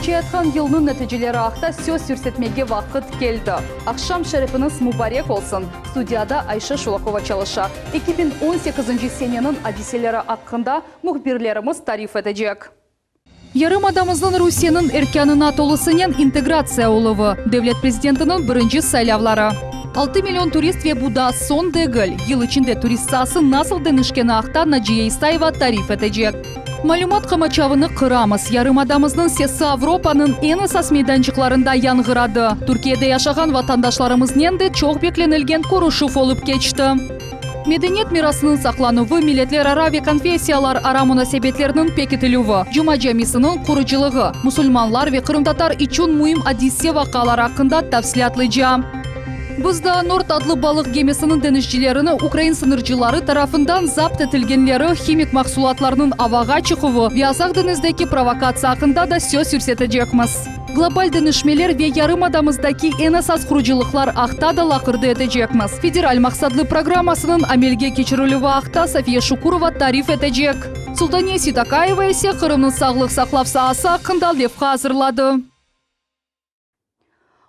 Keçeyatqan yılnıñ neticeleri aqta söz yürsetmege vaqıt keldi. Aqşam şerifiñiz mubarek olsun! Studiyada Ayşe Şulakova çalışa. 2018-nci seneniñ adiseleri aqqında mühbirlerimiz tarif etecek. Yarımadamıznıñ Rusiyeniñ erkânına tolusınen integratsiya oluvı, devlet prezidentiniñ birinci saylavları. 6 million turist ve bu daa soñ degil, yıl içinde turist saası nasıl deñişkeni aqta Naciye İsayeva tarif etecek. Malümat qamaçavını qıramız, yarımadamıznıñ sesi Avropanıñ eñ esas meydançıqlarında yañğıradı. Türkiyede yaşağan vatandaşlarımıznen de çoq beklenilgen körüşüv olıp keçti. Medeniyet mirasınıñ saqlanuvı, milletlerara ve konfessiyalarara munasebetlerniñ pekitilüvi, Cuma camisiniñ qurucılığı, musulmanlar ve qırımtatar içün müim adise-vaqialar aqqında tafsilâtlıca. Biz daa Nord adlı balıq gemisiniñ deñizcilerini ukrain sıñırcıları tarafından zapt etilgenleri, himik mahsulatlarnıñ avağa çıquvı ve Azaq deñizdeki provokatsiya aqqında da söz yürsetecekmiz. Global deñişmeler ve yarımadamızdaki eñ esas qurucılıqlar aqta da laqırdı etecekmiz. Federal maqsatlı programmasınıñ amelge keçirilüvi aqta Safiye Şukurova tarif etecek. Sultaniye Seytakayeva ise Qırımnıñ sağlıq saqlav saası aqqında levha azırladı.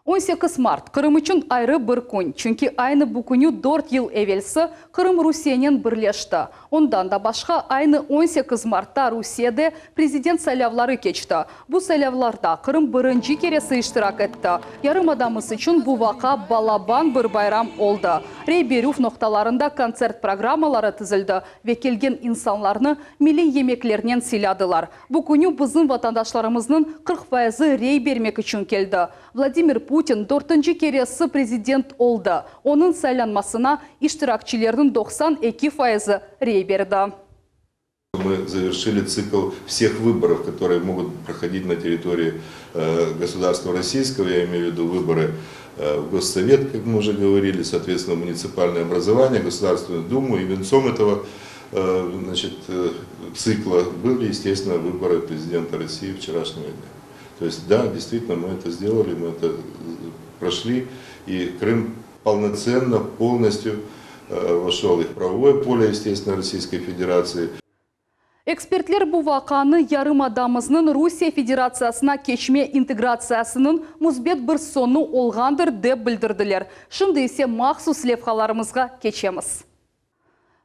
18 mart, Qırım içün ayrı bir kün, çünki aynı bu künü dört yıl evelsi Qırım Rusiyenen birleşti. Ondan da başqa, aynı 18 martta Rusiyede prezident saylavları keçti. Bu saylavlarda Qırım birinci keresi iştirak etti. Yarımadamız içün bu vaqia balaban bir bayram oldı. Rey berüv noqtalarında kontsert programmaları tizildi ve kelgen insanlarnı milliy yemeklernen sıyladılar. Bu künü bizim vatandaşlarımıznıñ 40 fayızı rey bermek içün keldi. Vladimir Putin dörtünci keresi prezident oldı. Onıñ saylanmasına iştirakçilerniñ 92 fayızı rey berdi. Мы завершили цикл всех выборов, которые могут проходить на территории государства российского, я имею в виду выборы в Госсовет, как мы уже говорили, соответственно, муниципальное образование, Государственную Думу. И венцом этого значит, цикла были, естественно, выборы президента России вчерашнего дня. То есть, да, действительно, мы это сделали, мы это прошли, и Крым полноценно, полностью вошел и в правовое поле, естественно, Российской Федерации. Ekspertler bu vaqianı yarımadamıznıñ Rusiye Federatsiyasına keçme integratsiyasınıñ müsbet bir soñu olğandır, dep bildirdiler. Şimdi ise mahsus levhalarımızğa keçemiz.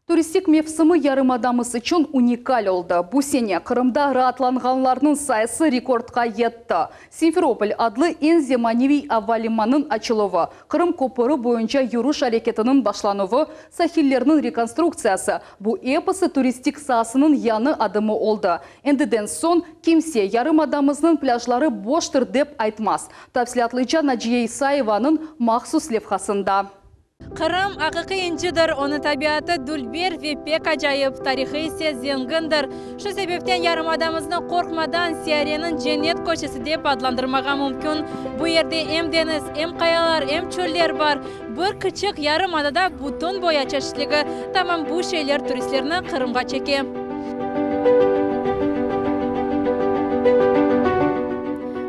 Turistik mevsimi yarımadamız içün unikal oldı. Bu sene Qırımda raatlanğanlarnıñ sayısı rekordqa yetti. Simferopol adlı eñ zemaneviy avalimanıñ açıluvı, Qırım köpüri boyunca yürüş areketiniñ başlanuvı, sahillerniñ rekonstruktsiyası, bu episi turistik saasınıñ yañı adımı oldı. Endiden soñ kimse yarımadamıznıñ plâjları boştır dep aytmaz. Tafsilâtlıca Naciye İsayevanıñ mahsus levhasında. Qırım, aqiqiy incidir, onıñ tabiatı dülber ve pek acayip, tarihı ise zengindir. Şu sebepten yarımadamıznı qorqmadan siyareniñ cennet köşesi dep adlandırmağa mümkün. Bu yerde em deñiz, em qayalar, em çöller bar. Bir kiçik yarımadada bütün boya çeşitligi. Tamam bu şeyler turistlerni Qırımğa çeke.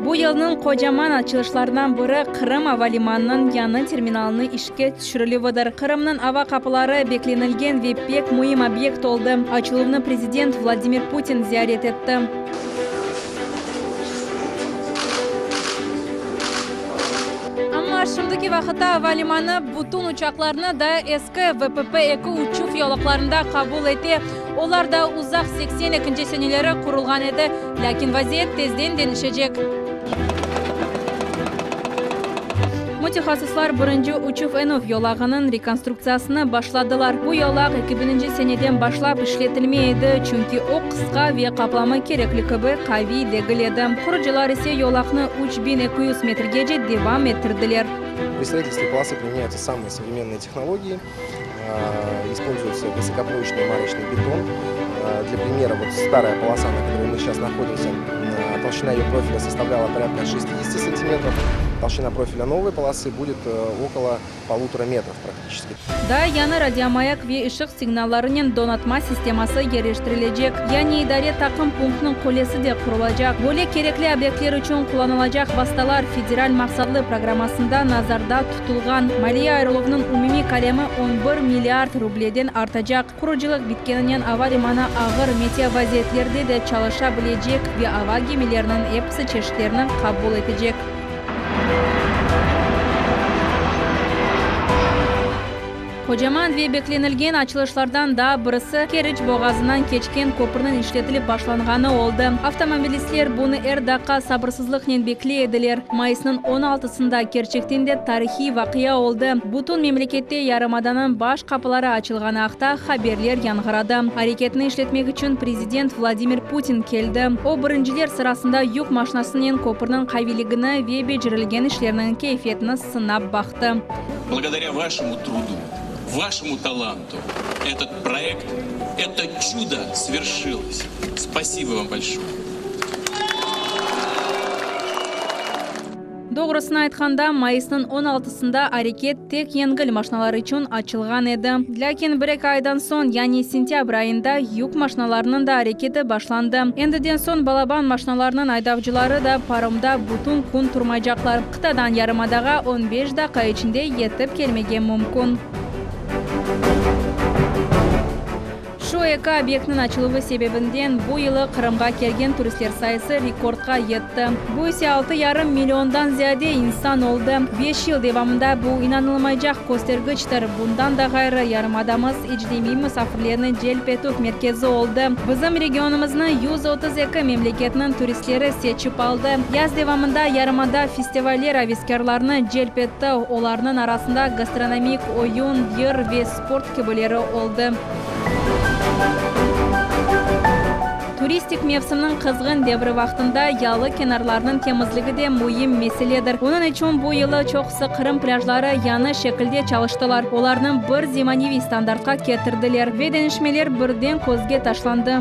Bu yılnıñ qocaman açılışlarından biri Qırım ava limanınıñ yañı terminalınıñ işke tüşürilüvidir. Qırımnıñ ava qapıları beklenilgen ve pek müim obyekt oldı. Açıluvnı prezident Vladimir Putin ziyaret etti. Amma şimdiki vaqıtta ava limanı bütün uçaqlarnı da eski VPP eki uçuv yolaqlarında qabul ete. Olar da uzaq 82-nci seneleri qurulğan edi, lâkin vaziyet tezden deñişecek. Mütehassıslar birinci uçuv enüv yolağınıñ rekonstruktsiyasını başladılar. Bu yolaq eki bininci seneden başlap işletilmey edi, çünki o qısqa ve qaplamı kerekli kibi qaviy degil edi. Qurucılar ise yolaqnı 3200 metrgece devam ettirdiler. При строительстве полосы применяются самые современные технологии. Используется высокопрочный марочный бетон. Для примера, вот старая полоса, на которой мы сейчас находимся, толщина ее профиля составляла порядка 60 сантиметров. Толщина профиля новой полосы будет около полутора метров практически. Daa yañı radiomayak ve ışıq signallarınen donatma sisteması yerleştirilecek. Yañı idare taqım punktınıñ qulesi de qurulacaq. Böyle kerekli obyektler içün qullanılacaq vastalar federal maqsatlı programmasında nazarda tutulğan. Maliye ayırıluvnıñ umumiy kalemi on bir milliard rubleden artacaq. Qurucılıq bitkeninen ava limanı ağır meteovaziyetlerde de çalışa bilecek ve ava gemileriniñ episi çeşitlerini qabul etecek. Qocaman ve beklenilgen açılışlardan daa birisi Keriç boğazından keçken köpürniñ işletilip başlanğanı oldı. Avtomobilistler bunı er daqqa sabırsızlıqnen bekley ediler. Mayısnıñ on altısında kerçekten de tarihiy vaqia oldı, bütün memlekette yarımadanıñ baş qapıları açılğanı aqta haberler yañğıradı. Areketni işletmek içün prezident Vladimir Putin keldi. O, birinciler sırasında yük maşinasınen köpürniñ qaviyligini ve becerilgen işlerniñ keyfiyetini sınap baqtı. Blagodarâ vaşemu trudu, vaşemu talantu etot proekt, eto çudo sverşilos. Spasibo vam bolşoye. Doğrusını aytqanda, mayısnıñ on altısında areket tek yengil maşnalar içün açılğan edi. Lâkin bir-eki aydan soñ, yani sentâbr ayında, yük maşnalarınıñ da areketi başlandı. Endiden soñ balaban maşnalarnıñ aydavcıları da paromda bütün kün turmaycaqlar, qıtadan yarımadağa on beş daqqa içinde yetip kelmege mümkün. Şu eki obyektniñ açıluvı sebebinden bu yılı Qırımğa kelgen turistler sayısı rekordqa yetti. Bu ise altı yarım milliondan ziyade insan oldı. Beş yıl devamında bu inanılmaycaq köstergiçtir. Bundan da ğayrı, yarımadamız ecnemiy musafirlerni celp etüv merkezi oldı. Bizim regionımıznı 132 memleketniñ turistleri seçip aldı. Yaz devamında yarımada festivaller aveskârlarnı celp etti, olarnıñ arasında gastronomik, oyun, yır ve sport kibileri oldı. Turistik mevsimniñ qızğın devri vaqtında yalı kenarlarınıñ temizligi de müim meseledir. Onıñ içün bu yılı çoqusı Qırım plâjları yañı şekilde çalıştılar, olarnı bir zemaneviy standartqa ketirdiler ve deñişmeler birden közge taşlandı.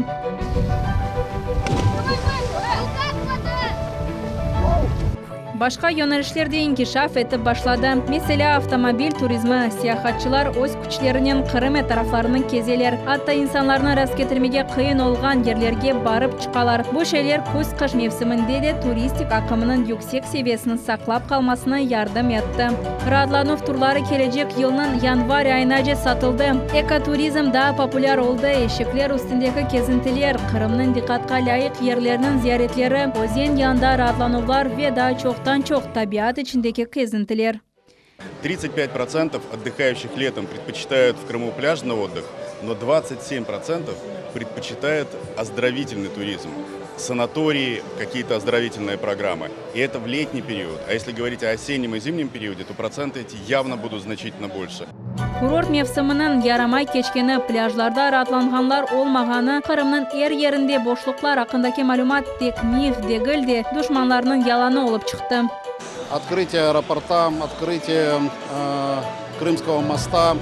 Başqa yönelişler de inkişaf etip başladı. Meselâ, avtomobil turizmi, seyahatçılar öz küçlerinen Qırım etraflarını kezeler, atta insanlarnı rastketirmege qıyın olğan yerlerge barıp çıqalar. Bu şeyler küz-qış mevsiminde de turistik aqımınıñ yüksek seviyesini saqlap qalmasına yardım etti. Raatlanuv turları kelecek yılnıñ yanvar ayınace satıldı. Ekoturizm daa populâr oldı, eşekler üstündeki kezintiler, Qırımnıñ diqqatqa lâyıq yerleriniñ ziyaretleri, özen yanında raatlanuvlar ve daa çoqtan-çoq tabiat içindeki kezintiler. 35 procentov отдыхающих летом предпочитают в Крыму пляжный отдых, но 27 процентов предпочитают оздоровительный туризм, санатории, какие-то оздоровительные программы. И это в летний период. А если говорить о осеннем и зимнем периоде, то проценты эти явно будут значительно больше. Kurort mevsiminiñ yaramay keçkeni, plâjlarda raatlanğanlar olmağanı, Qırımnıñ er yerinde boşluqlar aqqındaki malümat tek mif degil de, duşmanlarnıñ yalanı olıp çıqtı. Открытие аэропорта, открытие э, Крымского моста.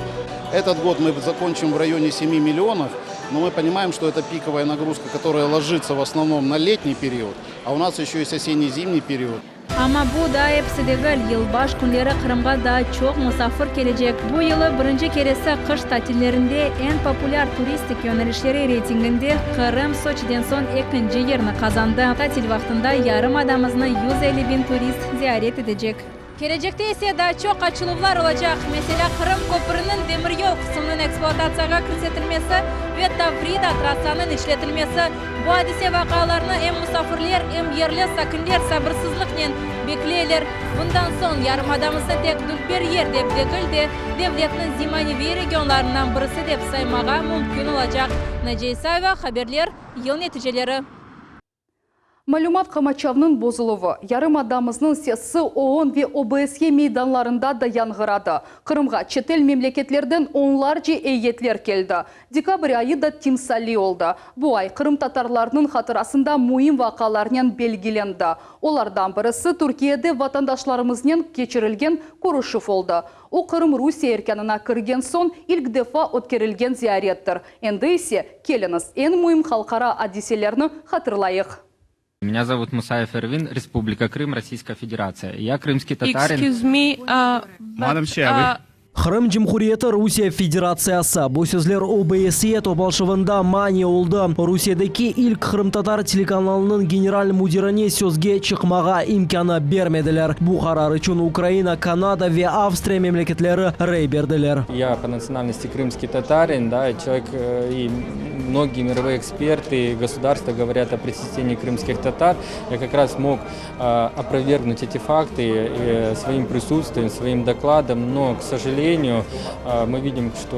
Этот год мы закончим в районе 7 миллионов, но мы понимаем, что это пиковая нагрузка, которая ложится в основном на летний период, а у нас еще есть осенне-зимний период. Amma bu daa episi degil, yılbaş künleri Qırımğa daa çoq musafir kelecek. Bu yılı birinci keresi qış tatillerinde eñ populâr turistik yönelişleri reytinginde Qırım Soçiden soñ ekinci yerni qazandı. Tatil vaqtında yarımadamıznı 150 biñ turist ziyaret etecek. Kelecekte ise daa çoq açıluvlar olacaq. Meselâ, Qırım köprüniñ demiryol qısımınıñ ekspluatatsiyağa kirsetilmesi ve Tavrida trassanıñ işletilmesi. Bu adise-vaqialarnı em musafirler, em yerli sakinler sabırsızlıqnen bekleyler. Bundan soñ yarımadamıznı tek dülber yer dep degil de, devletniñ zemaneviy regionlarından birisi dep saymağa mümkün olacaq. Naciye İsayeva, haberler, yıl neticeleri. Malümat qamaçavnıñ bozuluvı, yarımadamıznıñ sesi OON ve OBSE meydanlarında da yañğıradı. Qırımğa çetel memleketlerden onlarca eyyetler keldi. Dekabr ayı da timsaliy oldı. Bu ay qırımtatarlarnıñ hatırasında müim vaqialarnen belgilendi. Olardan birisi Türkiyede vatandaşlarımıznen keçirilgen körüşüv oldı. O, Qırım Rusiye erkânına kirgen soñ ilk defa ötkerilgen ziyarettir. Endi ise, keliñiz, eñ müim halqara adiselerni hatırlayıq. Меня зовут Мусаев Эрвин, Республика Крым, Российская Федерация. Я крымский татарин. Excuse me, but, Madam Chair, we- Qırım Cumhuriyeti Rusiye Federatsiyası, bu sözler OBSE toplaşuvında mania oldı. Rusiyedeki ilk qırımtatar telekanalınıñ general müdirine sözge çıqmağa imkânı bermediler. Bu qarar içün Ukraina, Kanada ve Avstriya memleketleri rey berdiler. Я по национальности крымский татарин, да, и человек, и многие мировые эксперты и государства говорят о притеснении крымских татар. Я как раз мог опровергнуть эти факты своим присутствием, своим докладом, но, к сожалению, мы видим, что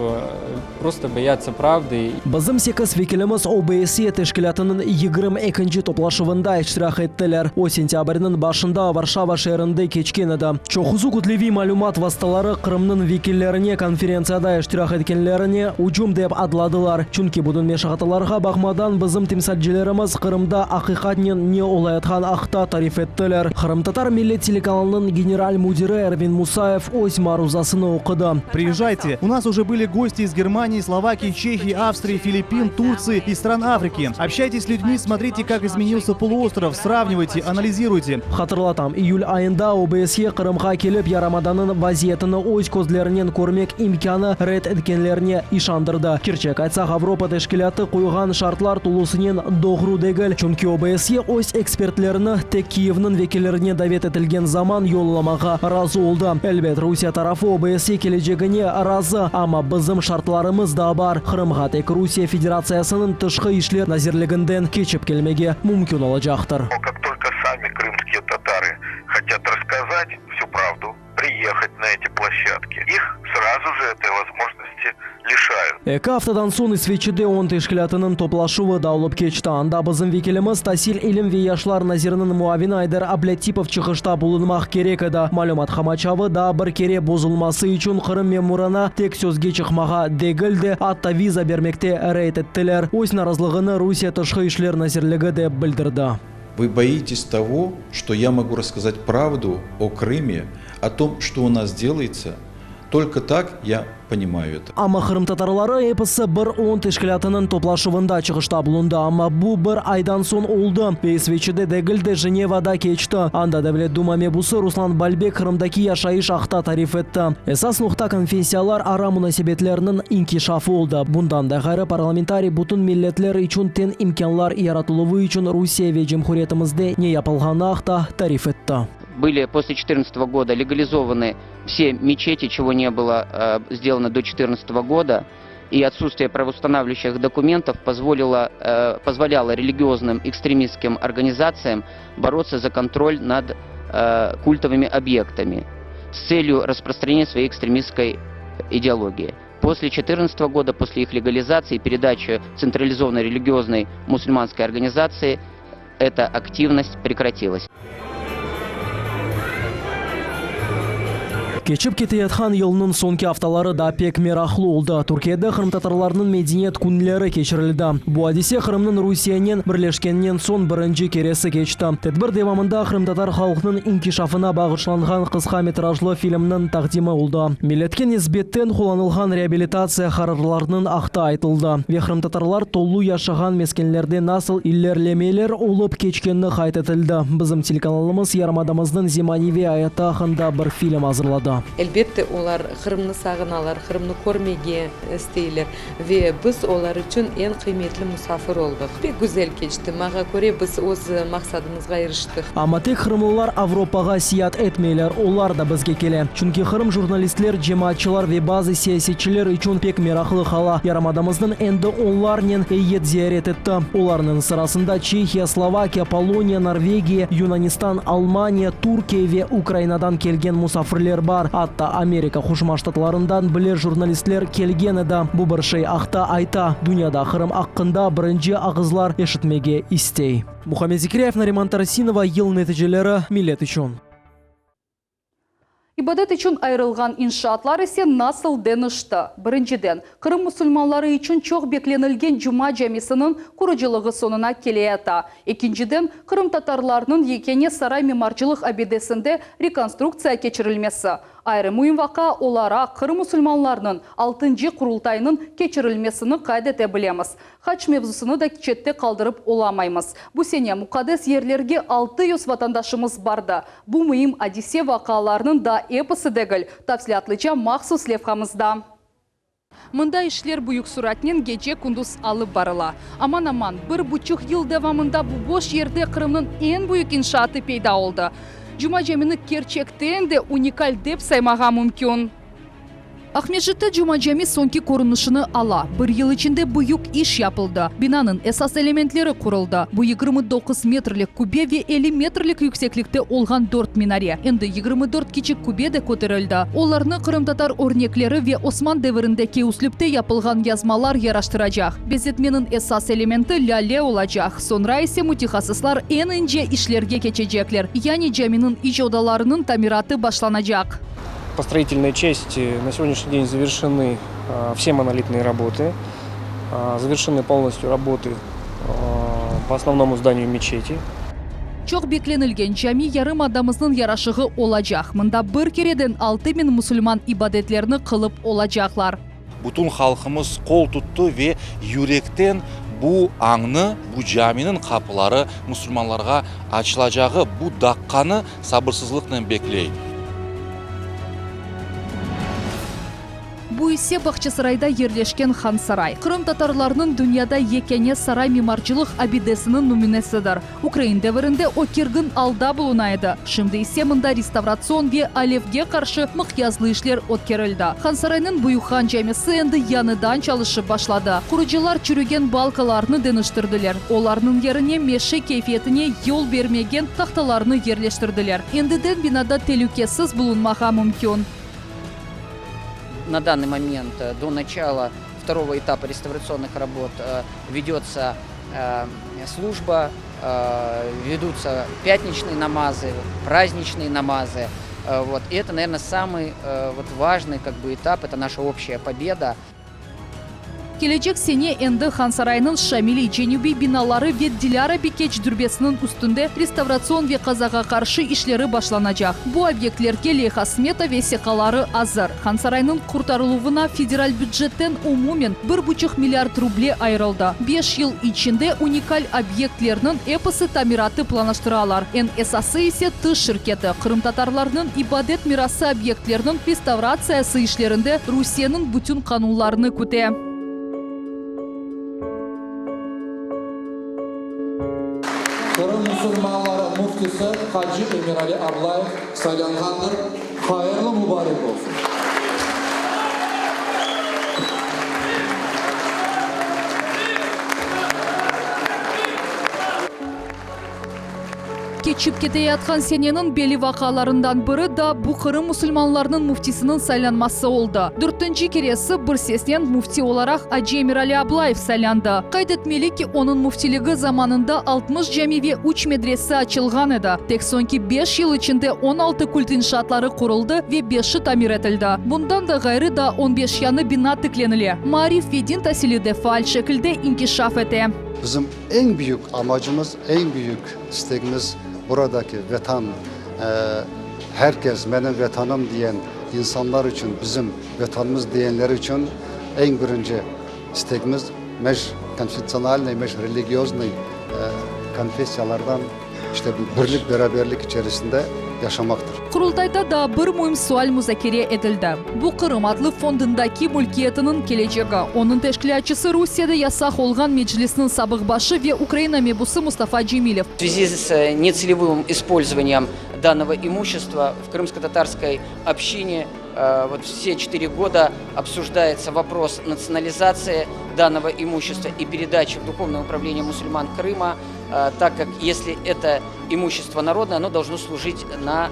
просто боятся правды. Bizim sekiz vekilimiz OBSE teşkilâtınıñ 22-nci toplaşuvında iştirak ettiler. O, sentâbrniñ başında Varşava şeerinde keçken edi. Çoqusı kütleviy malümat vastaları Qırımnıñ vekillerine konferentsiyada iştirak etkenlerine ücüm dep adladılar. Çünki bütün meşaqatlarğa baqmadan bizim temsilcilerimiz Qırımda aqiqatnen ne olayatqan aqta tarif ettiler. Qırımtatar milliy telekanalınıñ general müdiri Ervin Musayev öz maruzasını oqudı. Приезжайте. У нас уже были гости из Германии, Словакии, Чехии, Австрии, Филиппин, Турции и стран Африки. Общайтесь с людьми, смотрите, как изменился полуостров, сравнивайте, анализируйте. Hatırlatam, iyül ayında OBSE Qırımğa kelip yarımadanıñ vaziyetini öz közlerinen körmek imkânı red etkenlerine işandırdı. Kerçek aytsaq, Avropa teşkilâtı qoyğan şartlar tolusınen doğru degil, çünki OBSE öz ekspertlerini tek Kiyevniñ vekillerine davet etilgen zaman yollamağa razı oldı. Elbet, Rusiye tarafı OBSE kelecegine razı, amma bizim şartlarımız da bar, Qırımğa tek Rusiye Federatsiyasınıñ Tışqı işler nazirliginden keçip kelmege mümkün olacaqtır. Как только сами крымские татары хотят рассказать всю правду, приехать на эти площадки, их сразу же этой возможности лишают. Eki aftadan soñ İsveçide OON teşkilâtınıñ toplaşuvı da olıp keçti. Anda bizim vekilimiz, tasil, ilim ve yaşlar naziriniñ muavini Ayder Ablâtipov çıqışta bulunmaq kerek edi. Malümat qamaçavı daa bir kere bozulması içün Qırım memurına tek sözge çıqmağa degil de, atta viza bermekte red ettiler. Öz narazılığını Rusiye Tışqı işler nazirligi de bildirdi. Вы боитесь того, что я могу рассказать правду о Крыме, о том, что у нас делается. Только так я понимаю это. Amma qırımtatarları episi bir OON teşkilâtınıñ toplaşuvında çıqışta bulundı. Amma bu bir aydan soñ oldı ve İsveçide degil de Jenevada keçti. Anda Devlet Duma mebusı Ruslan Balbek Qırımdaki yaşayış aqta tarif etti. Esas noqta konfessiyalar ara munasebetlerniñ inkişafı oldı. Bundan da ğayrı parlamentariy bütün milletler içün teñ imkânlar yaratıluvı içün Rusiye ve cumhuriyetimizde ne yapılğanı aqta tarif etti. Были после 2014 года легализованы все мечети, чего не было э, сделано до 2014 года, и отсутствие правоустанавливающих документов позволило, э, позволяло религиозным экстремистским организациям бороться за контроль над э, культовыми объектами с целью распространения своей экстремистской идеологии. После 2014 года, после их легализации и передачи централизованной религиозной мусульманской организации, эта активность прекратилась. Keçip keteyatqan yılnıñ soñki aftaları da pek meraqlı oldı. Türkiyede qırımtatarlarnıñ medeniyet künleri keçirildi. Bu adise Qırımnıñ Rusiyenen birleşkeninden soñ birinci keresi keçti. Tedbir devamında qırımtatar halqnıñ inkişafına bağışlanğan qısqa metrajlı filmniñ taqdimi oldı. Milletke nisbetten qullanılğan reabilitatsiya qararlarınıñ aqta aytıldı ve qırımtatarlar tolu yaşağan meskenlerde nasıl ilerlemeler olıp keçkenini qayd etildi. Bizim telekanalımız yarımadamıznıñ zemaneviy ayatı aqqında bir film azırladı. Elbette, olar Qırımnı sağınalar, Qırımnı körmege isteyler ve biz olar içün eñ qıymetli musafir oldıq. Pek güzel keçti, maña köre, biz öz maqsadımızğa iriştik. Amma tek qırımlılar Avropağa seyaat etmeyler, olar da bizge kele. Çünki Qırım jurnalistler, cemaatçılar ve bazı siyasetçiler içün pek meraqlı qala. Yarımadamıznıñ endi onlarnen eyyet ziyaret etti. Olarnıñ sırasında Çehiya, Slovakiya, Poloniya, Norvegiya, Yunanistan, Almaniya, Türkiye ve Ukrainadan kelgen musafirler bar. Atta Amerika Qoşma Ştatlarından bile jurnalistler kelgen edi. Bu bir şey aqta ayta, dünyada Qırım aqqında birinci ağızlar eşitmege istey. Muhammed Zekiryayev, Nariman Tarasinova, Yıl neticeleri, Millet içün. İbadet içün ayırılğan inşaatlar ise nasıl deñişti? Birinciden, Qırım musulmanları içün çoq beklenilgen Cuma camisiniñ qurucılığı soñuna keleyata. Ekinciden, qırımtatarlarnıñ yekâne saray mimarcılıq abidesinde rekonstruktsiya keçirilmesi. Ayrı müim vaqia olaraq Qırım musulmanlarınıñ altıncı Qurultayınıñ keçirilmesini qayd ete bilemiz. Hac mevzusını da çette qaldırıp olamaymız. Bu sene muqaddes yerlerge 600 vatandaşımız bardı. Bu müim adise-vaqialarnıñ daa episi degil. Tafsilâtlıca mahsus levhamızda. Mında işler büyük suratnen gece-kündüz alıp barıla. Aman-aman bir buçuq yıl devamında bu boş yerde Qırımnıñ eñ büyük inşaatı peyda oldı. Cuma camini kerçekten de unikal dep saymağa mümkün. Aqmescitte Cuma cami soñki körünişini ala. Bir yıl içinde büyük iş yapıldı. Binanıñ esas elementleri quruldı. Bu 29 metrlik kübe ve 50 metrlik yükseklikte olğan dört minare. Endi 24 kiçik kübe de köterildi. Olarnı qırımtatar örnekleri ve Osman devirindeki üslüpte yapılğan yazmalar yaraştıracaq. Bezetmeniñ esas elementi lâle olacaq. Soñra ise mütehassıslar eñ ince işlerge keçecekler, yani caminiñ iç odalarınıñ tamiratı başlanacaq. По строительной части на сегодняшний день завершены все монолитные работы, завершены полностью работы по основному зданию мечети. Çoq beklenilgen cami yarımadamıznıñ yaraşığı olacaq. Mında bir kereden 6000 musulman ibadetlerini qılıp olacaqlar. Bütün halqımız qol tuttı ve yürekten bu añnı, bu caminiñ qapıları musulmanlarğa açılacağı bu daqqanı sabırsızlıqnen bekley. Bu ise Bağçasarayda yerleşken Hansaray, qırımtatarlarnıñ dünyada yekâne saray mimarcılıq abidesiniñ nümünesidir. Ukrain devirinde o kergin alda buluna edi, şimdi ise mında restavratsion ve alevge qarşı mıqyaslı işler ötkerildi. Hansaraynıñ Büyük Han camisi endi yañıdan çalışıp başladı. Qurucılar çürügen balkalarnı deñiştirdiler, olarnıñ yerine meşe keyfiyetine yol bermegen tahtalarnı yerleştirdiler. Endiden binada telükesiz bulunmağa mümkün. На данный момент до начала второго этапа реставрационных работ ведется служба, ведутся пятничные намазы, праздничные намазы. Вот. И это, наверное, самый вот важный как бы, этап, это наша общая победа. Kelecek sene endi Hansaraynıñ şimaliy, cenübiy binaları ve Dilâra Bikeç dürbesiniñ üstünde restavratsion ve qazağa qarşı işleri başlanacaq. Bu obyektlerge leyha-smeta vesiqaları azır. Hansaraynıñ qurtarıluvına federal bücetten umumen bir buçuq milliard ruble ayırıldı. Beş yıl içinde unikal obyektlerniñ episi tamiratı planlaştıralar. Eñ esası ise tış şirketi qırımtatarlarnıñ ibadet mirası obyektleriniñ restavratsiyası işlerinde Rusiyeniñ bütün qanunlarını küte. Qırım musulmanları müftisi hacı Emirali Ablayev saylanğandır. Hayırlı mubarek olsun! Keçip keteyatqan seneniñ belli vaqialarından biri da bu Qırım musulmanlarınıñ müftisiniñ saylanması oldı. Dörtünci keresi bir sesnen müfti olaraq acı Emirali Ablayev saylandı. Qayd etmeli ki, onıñ müftiligi zamanında 60 cami ve üç medrese açılğan edi. Tek soñki beş yıl içinde 16 kult inşaatları quruldı ve beşi tamir etildi. Bundan da ğayrı daa on beş yañı bina tiklenile. Maarif ve din tasili de faal şekilde inkişaf ete. Bizim eñ büyük amacımız, eñ büyük istegimiz buradaki Vetan, her kes menim Vetanım diyen insanlar içün, bizim Vetanımız diyenler içün eñ birinci istegimiz mejkonfessionalnıy, mejreligioznıy konfessiyalardan işte birlik, beraberlik içerisinde yaşamaqtır. Qurultayda daa bir müim sual muzakere etildi. Bu Qırım adlı fondundaki mülkiyetiniñ kelecegi. Onıñ teşkilâtçısı Rusiyede yasaq olğan Meclisniñ sabıq başı ve Ukraina mebusı Mustafa Cemilev. В связи с нецелевым использованием данного имущества в крымско-татарской общине вот все четыре года обсуждается вопрос национализации данного имущества и передачи в Духовное управление мусульман Крыма, так как если это имущество народное, оно должно служить на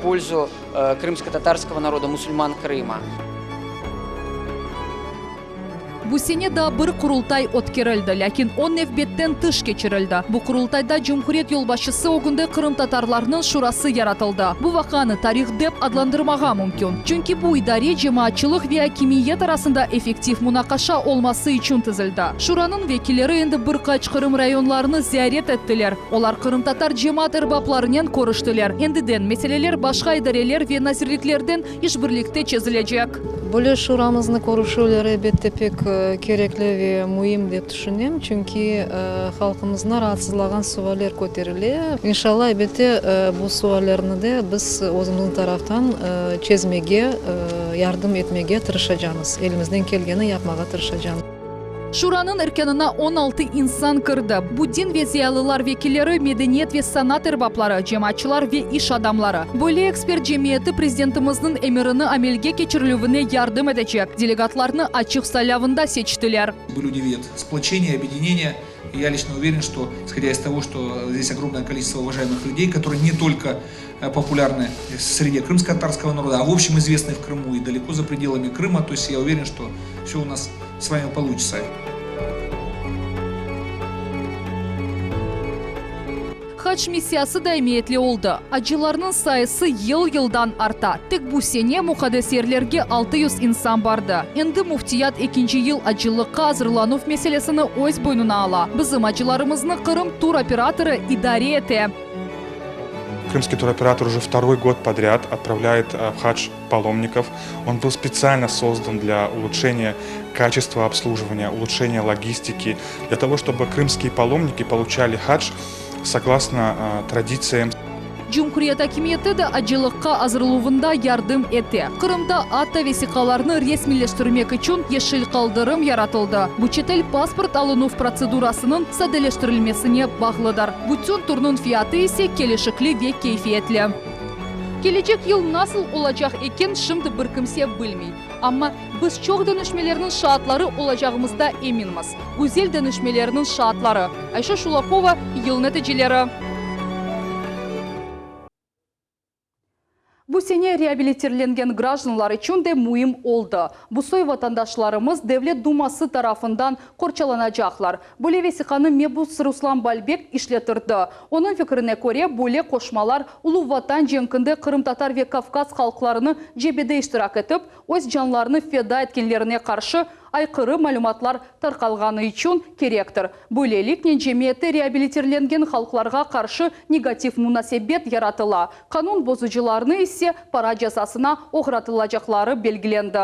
пользу крымско-татарского народа, мусульман Крыма. Bu sene daa bir Qurultay ötkerildi, lâkin o nevbetten tış keçirildi. Bu Qurultayda cumhuriyet yolbaşçısı ögünde Qırımtatarlarnıñ şurası yaratıldı. Bu vaqianı tarih dep adlandırmağa mümkün, çünki bu idare cemaatçılıq ve akimiyet arasında effektiv munaqaşa olması içün tizildi. Şuranıñ vekilleri endi bir qaç Qırım rayonlarını ziyaret ettiler. Olar qırımtatar cemaat erbaplarınen körüştiler. Endiden meseleler başqa idareler ve nazirliklerden işbirlikte çezilecek. Böyle şuramıznı körüşüvleri, elbette, pek kerekli ve müim dep tüşünem, çünki halqımıznı raatsızlağan sualler köterile. İnşallah, elbette, bu suallerni de biz özümizniñ taraftan çezmege, yardım etmege tırışacamız, elimizden kelgeni yapmağa tırışacamız. Şuranıñ erkânına 16 insan kirdi. Bu din ve ziyalılar vekilleri, medeniyet ve sanat erbapları, cemaatçılar ve iş adamları. Böyle ekspert cemiyeti prezidentimizniñ emirini amelge keçirilüvine yardım etecek. Delegatlarnı açıq saylavında seçtiler. Bu люди видят сплочение, объединение. И я лично уверен, что, исходя из того, что здесь огромное количество уважаемых людей, которые не только популярны в среде крымско-татарского народа, а в общем известны в Крыму и далеко за пределами Крыма, то есть я уверен, что все у нас с вами получится. Hac missiyası da emiyetli oldı. Acılarnıñ sayısı yıl-yıldan arta. Tek bu sene muqaddes yerlerge 600 insan bardı. Endi Müftiyat ekinci yıl acılıqqa azırlanuv meselesini öz boynuna ala. Bizim acılarımıznı Qırım turoperatorı idare ete. Крымский туроператор уже второй год подряд отправляет в хадж паломников. Он был специально создан для улучшения качества обслуживания, улучшения логистики, для того, чтобы крымские паломники получали хадж согласно традициям. Cumhuriyet akimiyeti de acılıqqa azırluvında yardım ete. Qırımda atta vesiqalarnı resmiyleştirmek içün yeşil qaldırım yaratıldı. Bu çetel pasport alınuv protsedurasınıñ sadeleştirilmesine bağlıdır. Bütün turnıñ fiyatı ise kelişikli ve keyfiyetli. Kelecek yıl nasıl olacaq eken şimdi bir kimse bilmey. Amma biz çoq deñişmelerniñ şaatları olacağımızda eminmiz. Güzel deñişmelerniñ şaatları. Ayşe Şulakova, Yıl neticeleri. Bu sene reabilitirlengen grajdanlar içün de müim oldı. Bu soy vatandaşlarımız Devlet Duması tarafından qorçalanacaqlar. Böyle vesiqanı mebus Ruslan Balbek işletirdi. Onıñ fikrine köre, böyle qoşmalar Ulu Vatan cenkinde qırımtatar ve kavkaz halqlarını cebede iştirak etip, öz canlarını feda etkenlerine qarşı ayqırı malümatlar tarqalğanı içün kerektir. Böyleliknen cemiyette reabilitirlengen halqlarğa qarşı negativ munasebet yaratıla, qanun bozucılarnı ise para cezasına oğratılacaqları belgilendi.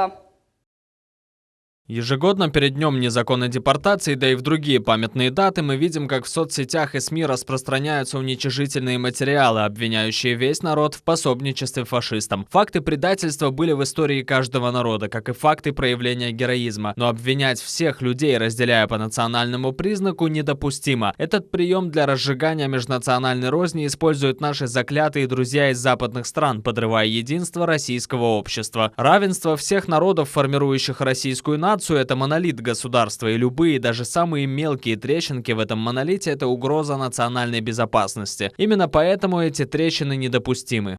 Ежегодно перед днем незаконной депортации, да и в другие памятные даты, мы видим, как в соцсетях и СМИ распространяются уничижительные материалы, обвиняющие весь народ в пособничестве фашистам. Факты предательства были в истории каждого народа, как и факты проявления героизма. Но обвинять всех людей, разделяя по национальному признаку, недопустимо. Этот прием для разжигания межнациональной розни используют наши заклятые друзья из западных стран, подрывая единство российского общества. Равенство всех народов, формирующих российскую нацию, это монолит государства, и любые, даже самые мелкие трещинки в этом монолите – это угроза национальной безопасности. Именно поэтому эти трещины недопустимы.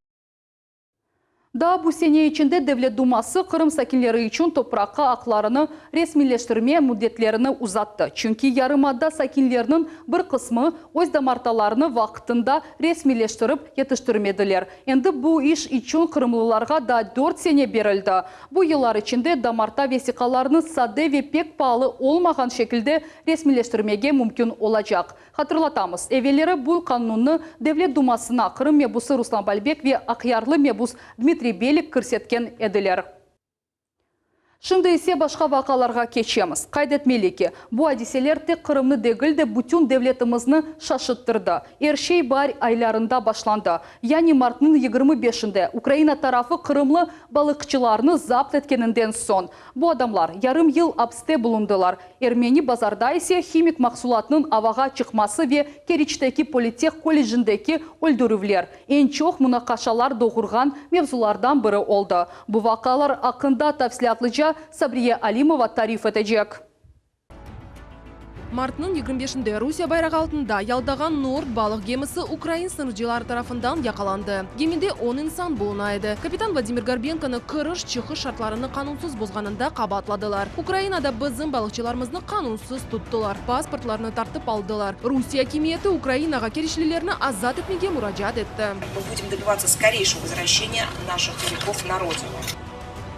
Daa bu sene içinde Devlet Duması Qırım sakinleri içün topraqqa aqlarını resmiyleştirme müddetlerini uzattı. Çünki yarımada sakinleriniñ bir qısmı öz damartalarını vaqtında resmiyleştirip yetiştirmediler. Endi bu iş içün qırımlılarğa daa dört sene berildi. Bu yıllar içinde damarta vesiqalarını sade ve pek paalı olmağan şekilde resmiyleştirmege mümkün olacaq. Hatırlatamız, evelleri bu qanunnı Devlet Dumasına Qırım mebusı Ruslan Balbek ve Aqyarlı mebus Dmitriy Belik kirsetken ediler. Şimdi ise başqa vaqalarğa keçemiz. Qayd etmeli ki, bu adiseler tek Qırımnı degil de, bütün devletimizni şaşıttırdı. Er şey baar aylarında başlandı. Yani martnıñ 25-inde Ukraina tarafı qırımlı balıqçılarnı zapt etkeninden soñ. Bu adamlar yarım yıl apste bulundılar. Ermeni Bazarda ise himik mahsulatnıñ avağa çıqması ve Keriçteki Politeh kollecindeki öldürüvler eñ çoq munaqaşalar doğurğan mevzulardan biri oldı. Bu vaqialar aqqında tafsilâtlıca Sabriye Alimova tarif etecek. Martnıñ 25-nde Rusiye bayrağı altında yaldağan Nord balıq gemisi ukrain sıñırcıları tarafından yaqalandı. Gemide on insan buluna edi. Kapitan Vladimir Gorbenkonı kiriş-çıqış şartlarını qanunsız bozğanında qabaatladılar. Ukrainada bizim balıqçılarımıznı qanunsız tuttılar, pasportlarını tartıp aldılar. Rusiye akimiyeti Ukrainağa keriçlilerni azat etmege muracaat etti. Мы будем добиваться скорейшего возвращения наших моряков на родину.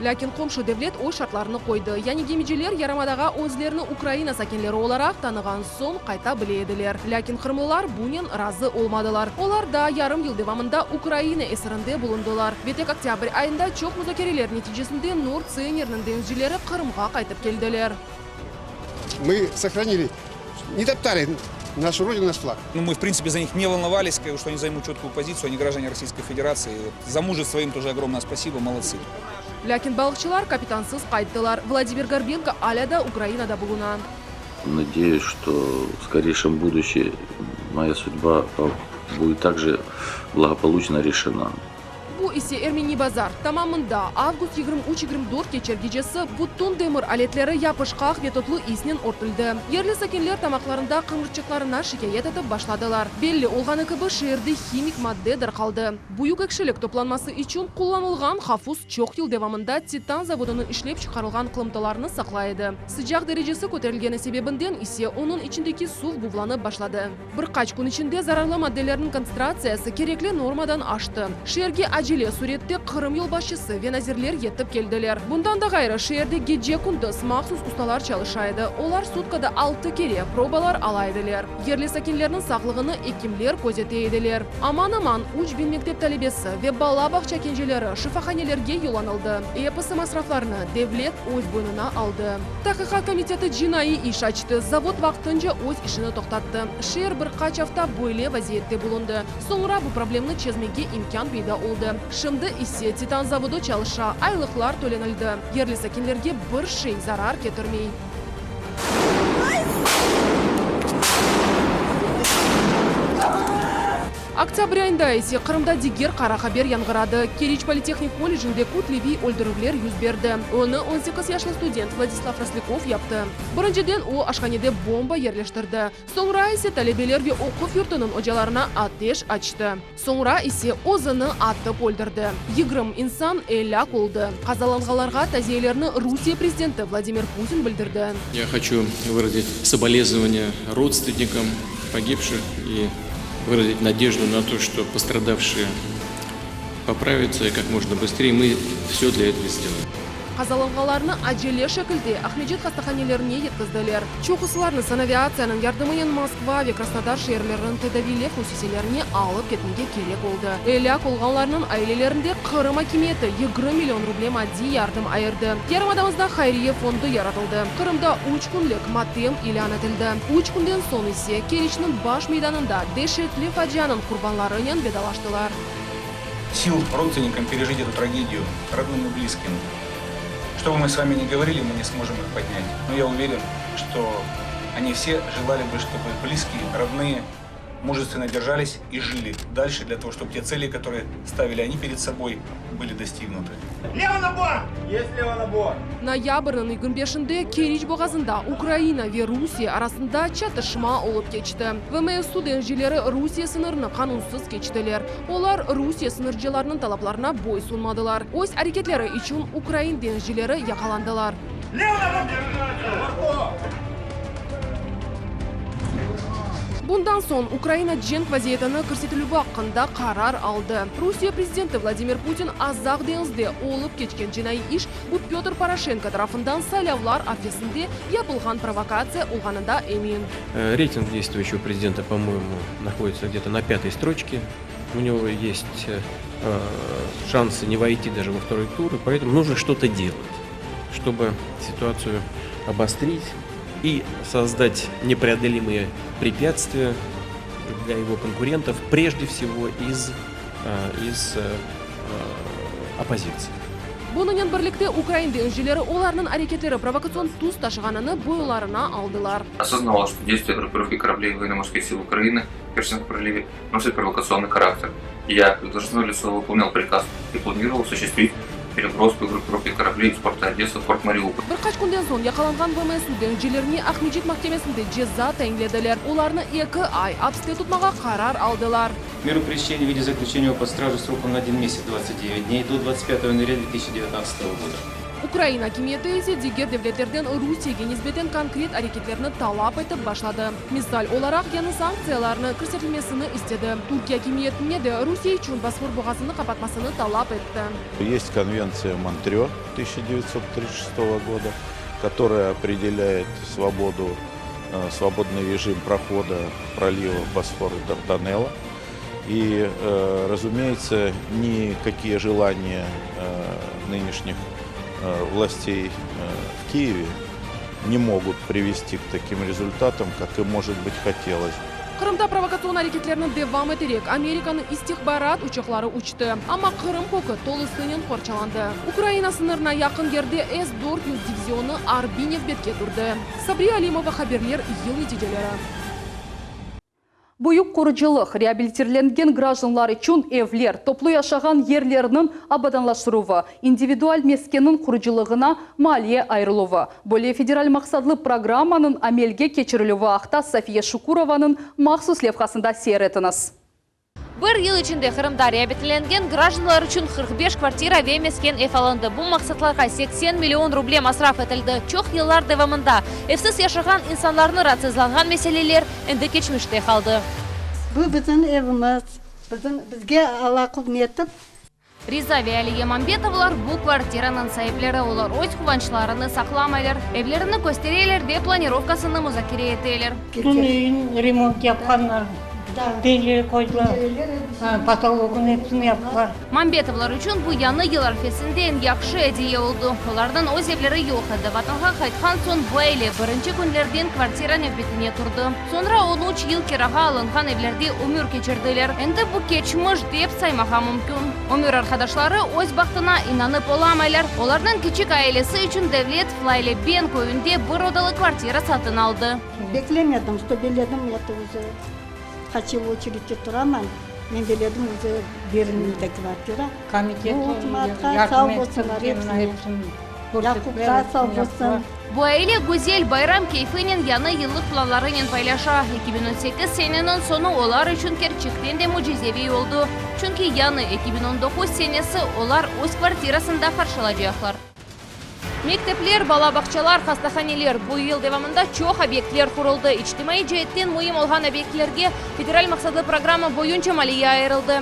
Lâkin qomşu devlet öz şartlarını qoydı, yani gemiciler yarımadağa özlerini Ukraina sakinleri olaraq tanığan soñ qayta bile ediler. Lâkin qırımlılar bunen razı olmadılar. Olar daa yarım yıl devamında Ukraina esirinde bulundılar. Ve tek oktâbr ayında çoq muzakereler neticesinde Nord Seynerniñ deñizcileri Qırımğa qaytıp keldiler. Мы сохранили, не топтали нашу Родину, наш флаг. Ну, мы, в принципе, за них не волновались, что они займут четкую позицию, они граждане Российской Федерации. За мужество им тоже огромное спасибо, молодцы. Lâkin balıqçılar kapitansız qayttılar. Vladimir Gorbenko alâ da Ukrainada buluna. Надеюсь, что в скорейшем будущем моя судьба будет также благополучно решена. Bu ise Ermeni Bazar. Tamam mında, avgust 23-24 keçer gecesi, bütün demir aletleri yapışqaq ve totlu isnen örtüldi. Yerli sakinler tamaqlarında qımırçıqlarına şikâyet etip başladılar. Belli olğanı kibi, şeerde himik madde darqaldı. Büyük ekşilik toplanması içün qullanılğan hafuz çoq yıl devamında Titan zavodınıñ işlep çıqarılğan qılımtılarını saqlay edi. Sıcaq derecesi köterilgeni sebebinden ise onıñ içindeki suv buvlanıp başladı. Bir qaç kün içinde zararlı maddelerniñ kontsentratsiyası kerekli normadan aştı. Şeerge acele sürette Qırım yolbaşçısı ve nazirler yetip keldiler. Bundan da ğayrı, şeerde gece-kündüz mahsus ustalar çalışa edi, olar sutkada altı kere probalar ala ediler. Yerli sakinlerniñ sağlığını ekimler közete ediler. Aman-aman 3000 mektep talebesi ve bala bağça kenceleri şifahanelerge yollanıldı. Episi masraflarnı devlet öz boynuna aldı. Taqiqat komiteti cinaiy iş açtı, zavod vaqtınca öz işini toqtattı. Şeer bir qaç afta böyle vaziyette bulundı. Soñra bu problemni çezmege imkân peyda oldı. Şimdi ise Titan zavodı çalışa, aylıqlar tölenildi, yerli sakinlerge bir şey zarar ketirmey. Oktâbr ayında ise Qırımda diger qara haber yañğıradı, Keriç politehnik kollecinde kütleviy öldürüvler yüz berdi. Onı 18 yaşlı student Vladislav Roslâkov yaptı. Birinciden o, aşhanede bomba yerleştirdi, soñra ise talebeler ve oquv yurtunıñ ocalarına ateş açtı. Soñra ise özüni atıp öldürdi. Yigirmi insan elâk oldı. Qazalanğanlarğa taziyelerni Rusiye prezidenti Vladimir Putin bildirdi. Я хочу выразить соболезнования родственникам погибших и выразить надежду на то, что пострадавшие поправятся и как можно быстрее мы все для этого сделаем. Qazalanğanlarnı acele şekilde Aqmescit hastahanelerine yetkizdiler. Çoqusılarnı sanaviatsiyanıñ yardımınen Moskva ve Krasnodar şeerleriniñ tedaviylev müessiselerine alıp ketmege kerek oldı. Elâk olğanlarnıñ ailelerinde Qırım akimiyeti 20 million ruble maddiy yardım ayırdı. Yarımadamızda hayriye fondu yaratıldı. Qırımda üç künlik matem ilân etildi. Üç künden soñ ise Keriçniñ baş meydanında deşetli facianıñ qurbanlarınen vedalaştılar. Сил родственникам пережить эту трагедию, родным и близким. Что бы мы с вами ни говорили, мы не сможем их поднять. Но я уверен, что они все желали бы, чтобы близкие, родные мужественно держались и жили дальше для того, чтобы те цели, которые ставили они перед собой, были достигнуты. Лево на борт! Есть лево на борт! Noyabrniñ 25-nde Keriç boğazında Ukraina ve Rusiye arasında çatışma olıp keçti. VMSU deñizcileri Rusiye sıñırını qanunsız keçtiler. Olar Rusiye sıñırcılarınıñ talaplarına boysunmadılar. Öz areketleri içün ukrain deñizcileri yaqalandılar. Bundan soñ Ukraina cenk vaziyetini kirsetilüvi aqqında qarar aldı. Rusiye prezidenti Vladimir Putin Azaq deñizde olıp keçken cinaiy iş bu Pötr Poroşenko tarafından saylavlar arfesinde yapılğan provokatsiya olğanında emin. Reyting действующего президента, по-моему, находится где-то на пятой строчке. У него есть шансы не войти даже во второй тур, и поэтому нужно что-то делать, чтобы ситуацию обострить и создать непреодолимые препятствия для его конкурентов, прежде всего из, из оппозиции. Bunıñnen birlikte ukrain deñizcileri olarnıñ areketleri provokatsion tüs taşığanını boyunlarına aldılar. Осознавал, что действия группировки кораблей военно-морских сил Украины в Керченском проливе носят провокационный характер. Я, как должностное лицо, выполнял приказ и планировал осуществить. переброску группировки кораблей из порта Одесса в порт Мариуполь. Bir qaç künden soñ yaqalanğan BMSU deñizcilerine Aqmescit mahkemesinde ceza tayinlediler. Olarnı eki ay apiste tutmağa qarar aldılar. Меру пресечения в виде заключения под стражу сроком на один месяц 29 дней до 25 января 2019 года. Ukraina akimiyeti ise diger devletlerden Rusiyege nisbeten konkret areketlerni talap etip başladı. Misal olaraq, yañı sanktsiyalarnı kirsetilmesini istedi. Türkiye akimiyetine de Rusiye içün Bosfor boğazını qapatmasını talap etti. Есть конвенция Монтрё 1936 года, которая определяет свободу, э, свободный режим прохода пролива Босфор и Дарданелла. И, э, разумеется, никакие желания э, нынешних властей в Киеве не могут привести к таким результатам, как им, может быть, хотелось. Qırımda provokatsion areketlerni devam eterek, Amerikanıñ istihbarat uçaqları uçtı. Amma Qırım kökü tolusınen qorçalandı. Ukraina sıñırına yaqın yerde S 400 divizionı arbiy nevbetke turdı. Sabriye Alimova, haberler, yıl neticeleri. Büyük qurucılıq, reabilitirlengen grajdanlar içün evler, toplu yaşağan yerlerniñ abadanlaştıruvı, individual meskenniñ qurucılığına maliye ayırıluvı, böyle federal maqsatlı programmanıñ amelge keçirilüvi aqta Safiye Şukurovanıñ mahsus levhasında seyir etiñiz. Bir yıl içinde Qırımda reabilitlengen grajdanlar içün 45 kvartira ve mesken ev alındı. Bu maqsatlarğa 80 million ruble masraf etildi. Çoq yıllar devamında evsiz yaşağan insanlarnı raatsızlanğan meseleler endi keçmişte qaldı. Bu bizim evimiz, bizim, bizge Alla quvmetip. Riza ve Aliye Mambetovlar bu kvartiranıñ saipleri. Olar öz quvançlarını saqlamaylar, evlerini köstereler ve planirovkasını muzakere eteler. Bütün üyün remont yapqanlar, pencere qoydılar, potologını epsini yaptılar. Mambetovlar içün bu yañı yıl arfesinde eñ yahşı ediye oldı. Olarnıñ öz evleri yoq edi. Vatanğa qaytqan soñ bu aile birinci künlerden kvartira nevbetine turdı. Soñra on üç yıl kirağa alınğan evlerde ömür keçirdiler. Endi bu keçmiş dep saymağa mümkün. Ömür arqadaşları öz bahtına inanıp olamaylar. Olarnıñ kiçik ailesi içün devlet Flayle-Ben köyünde bir odalı kvartira satın aldı. Beklemedim, что beledim eto уже qaç yıl oçeredte turaman, men beledim уже berilmeydi kvartira. Komitet Bu ükümatqa sağ bolsunlar epsine. Yaqubqa sağ bolsun. Bu aile güzel bayram keyfinen yañı yıllıq planlarınen paylaşa. 2018 seneniñ soñu olar içün kerçekten de mücizeviy oldı, çünki yañı 2019 senesi olar öz kvartirasında qarşılacaqlar. Mektepler, bala bağçalar, hastahaneler, bu yıl devamında çoq obyektler quruldı. İçtimaiy ceetten müim olğan obyektlerge federal maqsatlı programma boyunca maliye ayırıldı.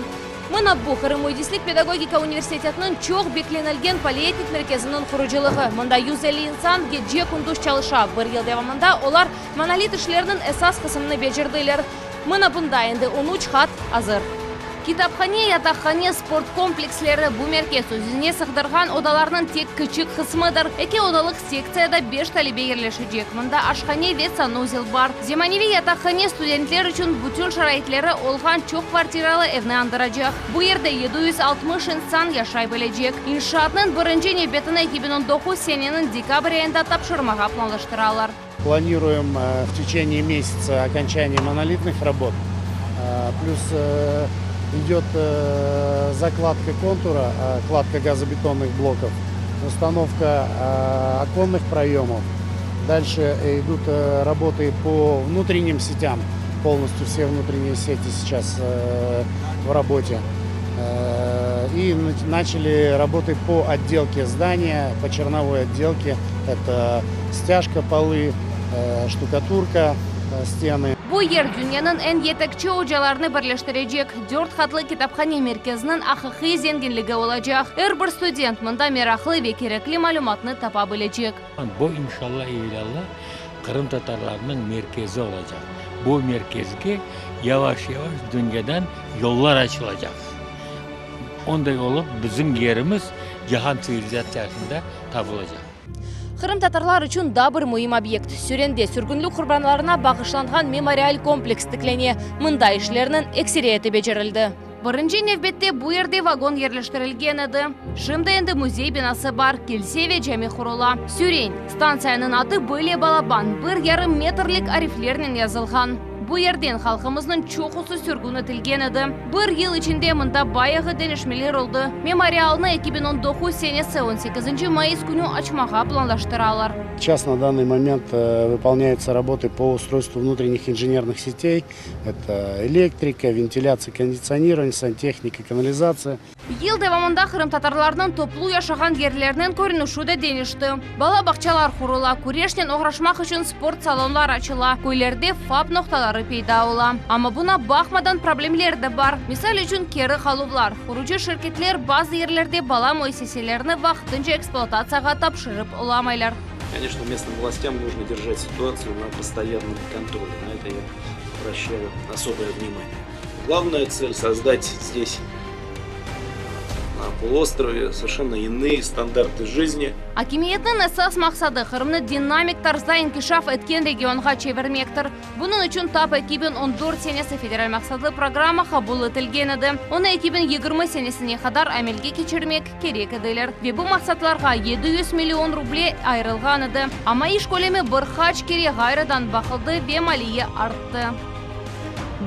Mına bu, Qırım müendislik-pedagogika universitetiniñ çoq beklenilgen polietnik merkeziniñ qurucılığı. Mında 150 insan gece-kündüz çalışa. Bir yıl devamında olar monolit işleriniñ esas qısımını becerdiler. Mına bunda endi on üç qat azır. Kitaphane, yataqhane, sport kompleksleri, bu merkez özüne sığdırğan odalarnıñ tek kiçik qısmıdır. Eki odalıq sektsiyada beş talebe yerleşecek. Mında aşhane ve sanuzel bar. Zemaneviy yataqhane studentler içün bütün şaraitleri olğan çoq kvartiralı evni añdıracaq. Bu yerde 760 insan yaşay bilecek. İnşaatnıñ birinci nevbetini 2019 seneniñ dekabr ayında tapşırmağa planlaştıralar. Планируем в течение месяца окончание монолитных работ. Плюс идет закладка контура, кладка газобетонных блоков, установка оконных проемов. Дальше идут работы по внутренним сетям. Полностью все внутренние сети сейчас в работе. И начали работы по отделке здания, по черновой отделке. Это стяжка полы, штукатурка стены. Bu yer dünyanıñ eñ yetekçi ocalarını birleştirecek dört qatlı kitaphane merkeziniñ aqiqiy zenginligi olacaq. Er bir student mında meraqlı ve kerekli malümatnı tapa bilecek. Bu, inşalla, evelâlla, qırımtatarlarnıñ merkezi olacaq. Bu merkezge yavaş-yavaş dünyadan yollar açılacaq. Onday olıp, bizim yerimiz cihan tsivilizatsiyasında tapılacaq. Qırımtatarlar içün daa bir müim obyekt, Sürende sürgünlik qurbanlarına bağışlanğan memorial kompleks tiklene. Mında işlerniñ ekseriyeti becerildi. Birinci nevbette bu yerde vagon yerleştirilgen edi. Şimdi endi müzey binası bar, kilse ve cami qurula. Süren, stantsiyanıñ adı böyle balaban, bir yarım metrlik ariflernen yazılğan. bu yerden halqımıznıñ çoqusı sürgün etilgen edi. Bir yıl içinde mında bayağı deñişmeler oldı. Memorialnı 2019 senesi on sekizinci mayıs künü açmağa planlaştıralar. Сейчас на данный момент выполняются работы по устройству внутренних инженерных сетей, это электрика, вентиляция, кондиционирование, сантехника, канализация. Yıl devamında qırımtatarlarnıñ toplu yaşağan yerleriniñ körünişi de deñişti. Bala bağçalar qurula, küreşnen oğraşmaq içün sport salonlar açıla, köylerde FAP noqtaları peyda ola. Amma buña baqmadan problemler de bar. Misal içün, keri qaluvlar. Qurucı şirketler bazı yerlerde bala müesseselerini vaqtınca ekspluatatsiyağa tapşırıp olamaylar. Конечно, местным властям нужно держать ситуацию на постоянном контроле. На это я обращаю особое внимание. Главная цель создать здесь на полуострове совершенно иные стандарты жизни. Akimiyetniñ esas maqsadı, Qırımnı dinamik tarzda inkişaf etken regionğa çevirmektir. Bunıñ içün tap 2014 senesi federal maqsatlı programma qabul etilgen edi. Onı 2020 senesine qadar amelge keçirmek kerek ediler ve bu maqsatlarğa 700 million ruble ayırılğan edi. Amma iş kölemi bir qaç kere ğayrıdan baqıldı ve maliye arttı.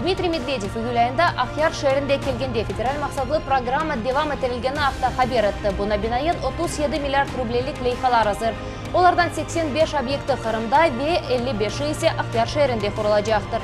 Dmitriy Medvedev iyül ayında Aqyar şeerinde kelgende federal maqsatlı programma devam ettirilgeni aqta haber etti. Buña binaen 37 milliard rublelik leyhalar azır. Olardan 85 obyekti Qırımda ve 55-i ise Aqyar şeerinde qurulacaqtır.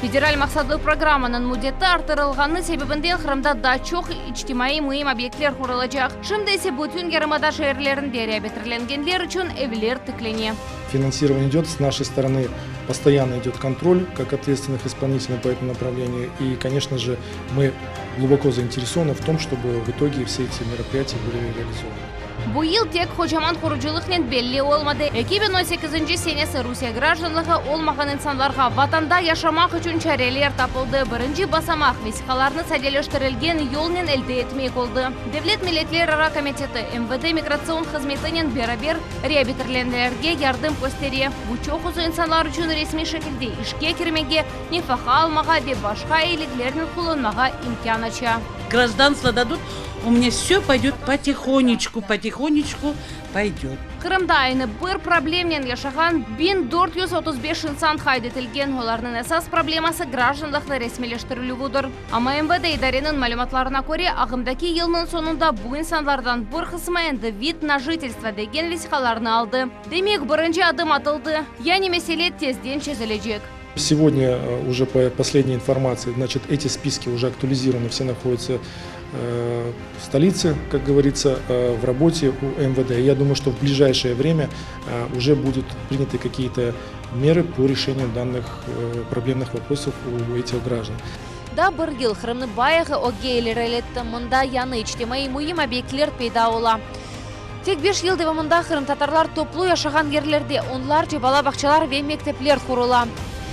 Federal maqsatlı programmanıñ müddeti arttırılğanı sebebinden Qırımda daa çoq içtimaiy müim obyektler qurulacaq. Şimdi ise bütün yarımada şeerlerinde reabilitirlengenler içün evler tiklene. Финансирование идет, с нашей стороны постоянно идет контроль, как ответственных исполнителей по этому направлению. И, конечно же, мы глубоко заинтересованы в том, чтобы в итоге все эти мероприятия были реализованы. Bu yıl tek qocaman qurucılıqnen belli olmadı. 2018 senesi Rusiye grajdanlığı olmağan insanlarğa vatanda yaşamaq içün çareler tapıldı. Birinci basamaq, vesiqalarnı sadeleştirilgen yolnen elde etmek oldı. Devlet milletlerara komiteti, MVD migratsion hızmetinen beraber reabilitirlenlerge yardım köstere. Bu çoqusı insanlar içün resmiy şekilde işke kirmege, nefaqa almağa ve başqa eyiliklernen qullanmağa imkân aça. Гражданство дадут, у меня все пойдет потихонечку, потихонечку пойдет. Qırımda aynı bir problemnen yaşağan 1435 insan qayd etilgen. Olarnıñ esas probleması grajdanlıqnı resmiyleştirilüvidir. Amma MVD idareniñ malümatlarına köre, ağımdaki yılnıñ soñunda bu insanlardan bir qısmı endi vid na jitelstvo degen vesiqalarnı aldı. Demek, birinci adım atıldı, yani mesele tezden çezilecek. Сегодня э, уже по последней информации, значит, эти списки уже актуализированы, все находятся э, в столице, как говорится, э, в работе у МВД. Я думаю, что в ближайшее время уже будут приняты какие-то меры по решению данных проблемных вопросов у этих граждан. Daa bir yıl Qırımnı bayağı ögge ileriletti. Mında yañı içtimaiy müim obyektler peyda ola. Tek beş yıl devamında qırımtatarlar toplu yaşağan yerlerde onlarca bala bağçalar ve mektepler qurula.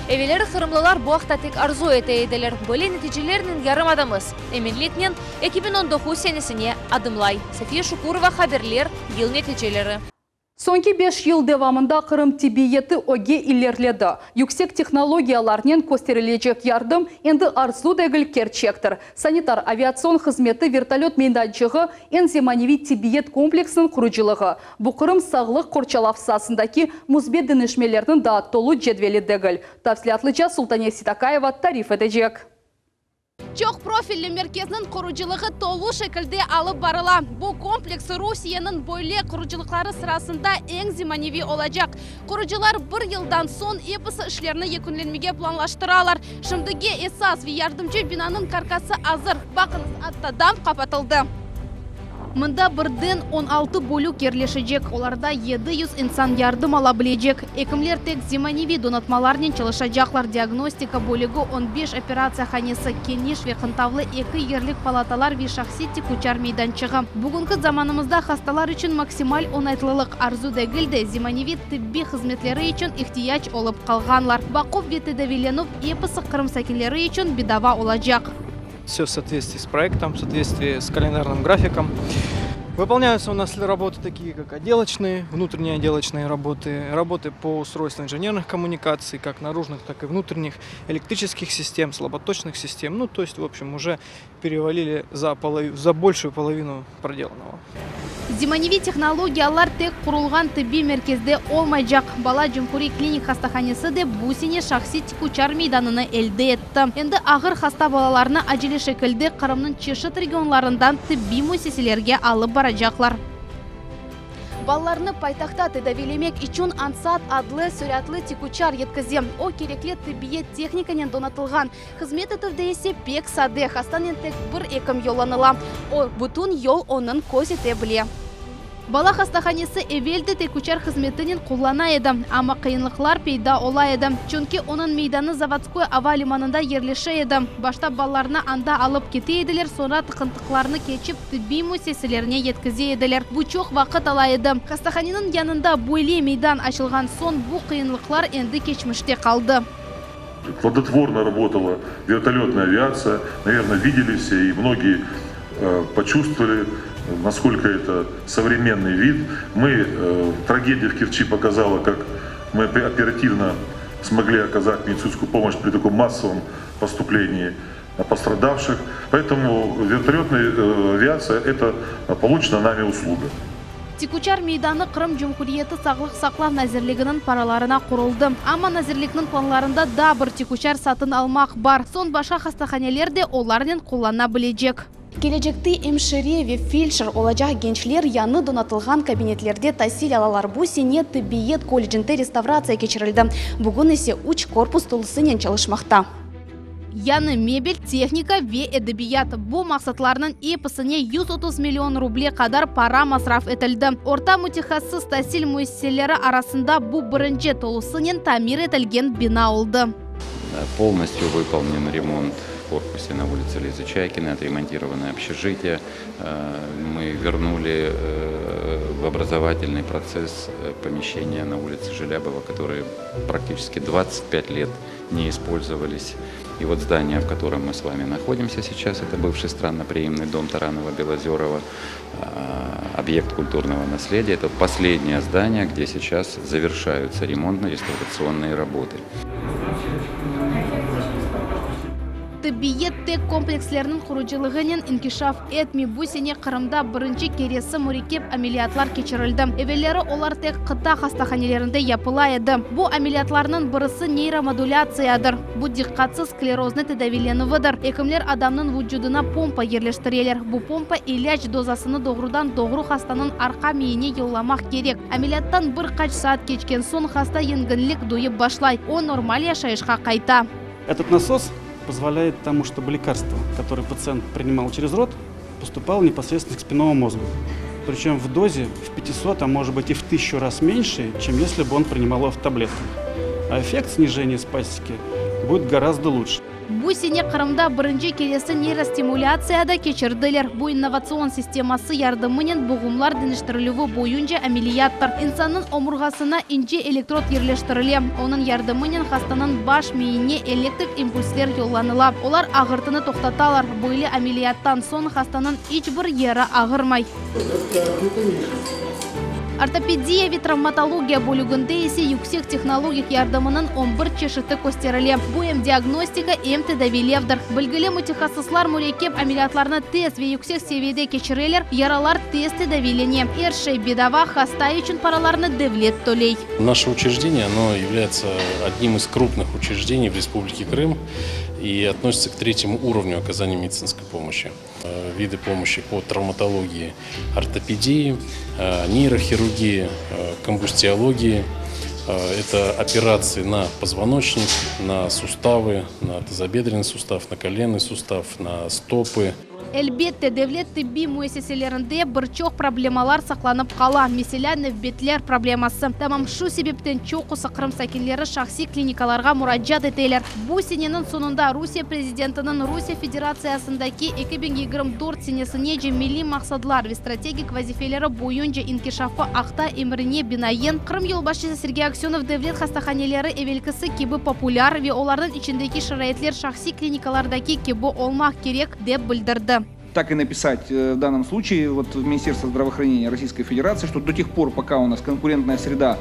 Evelleri qırımlılar bu aqta tek arzu ete ediler. Böyle neticelernen yarımadamız, eminliknen, 2019 senesine adımlay. Safiye Şukurova, haberler, yıl neticeleri. Soñki beş yıl devamında Qırım tibbiyeti ögge ilerledi. Yüksek tehnologiyalarnen kösterilecek yardım endi arzu degil, kerçektir. Sanitar aviatsion hızmeti, vertolöt meydançığı, eñ zemaneviy tibbiyet kompleksiniñ qurucılığı, bu Qırım sağlıq qorçalav saasındaki müsbet deñişmelerniñ daa tolu cedveli degil. Tafsilâtlıca Sultaniye Seytakayeva tarif etecek. Çoq profilli merkezniñ qurucılığı tolu şekilde alıp barıla. Bu kompleks Rusiyeniñ böyle qurucılıqları sırasında eñ zemaneviy olacaq. Qurucılar bir yıldan soñ episi işlerni yekünlenmege planlaştıralar. Şimdige esas ve yardımcı binanıñ karkası azır, baqıñız, atta dam qapatıldı. Mında birden 16 bölük yerleşecek, olarda 700 insan yardım ala bilecek. Ekimler tek zemaneviy donatmalarnen çalışacaqlar, diagnostika bölügi, on beş operatsiya hanesi, keniş ve qıntavlı eki yerlik palatalar ve şahsiy tikuçar meydançığı. Bugünki zamanımızda hastalar içün maksimal oñaytlılıq arzu degil de, zemaneviy tibbiy hızmetleri içün ihtiyac olıp qalğanlar. Baquv ve tedaviylenüv episi Qırım sakinleri içün bedava olacaq. Все в соответствии с проектом, в соответствии с календарным графиком. Выполняются у нас работы такие, как отделочные, внутренние отделочные работы, работы по устройству инженерных коммуникаций, как наружных, так и внутренних, электрических систем, слаботочных систем. Ну, то есть, в общем, уже перевалили за, полов... за большую половину проделанного. Zemaneviy tehnologiyalar tek qurulğan tibbiy merkezde olmaycaq. Bala cumhuriy klinik hastahanesi de bu sene şahsiy tikuçar meydanını elde etti. Endi ağır hasta balalarnı acele şekilde Qırımnıñ çeşit regionlarından tibbiy müessiselerge alıp baracaqlar. Balalarnı paytahtta tedaviylemek içün Ansat adlı süratlı tikuçar yetkize. O, kerekli tibbiyet tehnikanen donatılğan. Hızmet etüvde ise pek sade, hastanen tek bir ekim yollanıla. O, bütün yol onıñ köz ete bile. Bala hastahanesi evel de tikuçar hızmetinen qullana edi, amma qıyınlıqlar peyda ola edi, çünki onıñ meydanı Zavodskoy ava limanında yerleşe edi. Başta balalarnı anda alıp kete ediler, soñra tıqıntıqlarnı keçip, tibbiy müessiselerine yetkize ediler. Bu çoq vaqıt ala edi. Hastahaneniñ yanında böyle meydan açılğan soñ bu qıyınlıqlar endi keçmişte qaldı. Плодотворно работала вертолетная авиация. Наверное, видели все и многие почувствовали, насколько это современный вид. Мы, трагедия в Керчи показала, как мы оперативно смогли оказать медицинскую помощь при таком массовом поступлении пострадавших. Поэтому вертолетная авиация – это получена нами услуга. Tikuçar meydanı Qırım Cumhuriyeti Sağlıq saqlav nazirliginiñ paralarına quruldı. Amma nazirlikniñ planlarında daa bir tikuçar satın almaq bar, soñ başqa hastahaneler de olarnen qullana bilecek. Kelecekte emşire ve feldşer olacaq gençler yañı donatılğan kabinetlerde tasil alalar. Bu sene tibbiyet kollecinde restavratsiya keçirildi, bugün ise üç korpus tolusınen çalışmaqta. Yañı mebel, tehnika ve edebiyat, bu maqsatlarnıñ episine 130 million ruble qadar para masraf etildi. Orta mütehassıs tasil müessiseleri arasında bu birinci tolusınen tamir etilgen bina oldı. Полностью выполнен ремонт в корпусе на улице Лизы Чайкиной, отремонтировано общежитие. Мы вернули в образовательный процесс помещения на улице Желябова, которые практически 25 лет не использовались. И вот здание, в котором мы с вами находимся сейчас, это бывший странноприимный дом Таранова-Белозерова, объект культурного наследия. Это последнее здание, где сейчас завершаются ремонтно-реставрационные работы. Tibbiyet tek komplekslerniñ qurucılığınen inkişaf etmey. Bu sene Qırımda birinci keresi mürekkep ameliyatlar keçirildi. Evelleri olar tek qıta hastahanelerinde yapıla edi. Bu ameliyatlarnıñ birisi neyromodulâtsiyadır. Bu diqqatsiz skleroznı tedaviylenüvidir. Ekimler adamnıñ vucudına pompa yerleştireler. Bu pompa ilâc dozasını doğrudan-doğru hastanıñ arqa miyine yollamaq kerek. Ameliyattan bir qaç saat keçken soñ hasta yenginlik duyıp başlay. O, normal yaşayışqa qayta. Этот насос позволяет тому, чтобы лекарство, которое пациент принимал через рот, поступало непосредственно к спинному мозгу. Причем в дозе в 500, а может быть и в 1000 раз меньше, чем если бы он принимал его в таблетках. А эффект снижения спастики будет гораздо лучше. Bu sene Qırımda birinci keresi neyrostimulâtsiya da keçirdiler. Bu innovatsion sisteması yardımınen buğumlar deñiştirilüvi boyunca ameliyattır. İnsannıñ omurğasına ince elektrod yerleştirile. Onıñ yardımınen hastanıñ baş miyine elektrik impulsler yollanıla. Olar ağırtını toqtatalar. Böyle ameliyattan soñ hastanıñ iç bir yeri ağırmay. Ortopediya ve travmatologiya bölüginde ise yüksek tehnologik yardımınıñ on bir çeşiti kösterile. Bu em diagnostika, em tedaviylevdir. Bilgili mütehassıslar mürekkep ameliyatlarnı tez ve yüksek seviyede keçireler, yaralar tez tedaviylene. Er şey bedava, hasta içün paralarnı devlet töley. Наше учреждение, оно является одним из крупных учреждений в Республике Крым и относится к третьему уровню оказания медицинской помощи. Виды помощи по травматологии, ортопедии, нейрохирургии, комбустиологии. Это операции на позвоночник, на суставы, на тазобедренный сустав, на коленный сустав, на стопы. Elbette, devlet tibbiy müessiselerinde bir çoq problemalar saqlanıp qala, meselâ, nevbetler probleması. Tamam şu sebepten çoqusı Qırım sakinleri şahsiy klinikalarğa muracaat eteler. Bu seneniñ soñunda Rusiye prezidentiniñ Rusiye Federatsiyasındaki 2024 senesinece milliy maqsadlar ve strategik vazifeleri boyunca inkişafı aqta emrine binaen, Qırım yolbaşçısı Sergey Aksönov devlet hastahaneleri evelkisi kibi populâr ve olarnıñ içindeki şaraitler şahsiy klinikalardaki kibi olmaq kerek, dep bildirdi. Так и написать э, в данном случае вот в Министерство здравоохранения Российской Федерации, что до тех пор, пока у нас конкурентная среда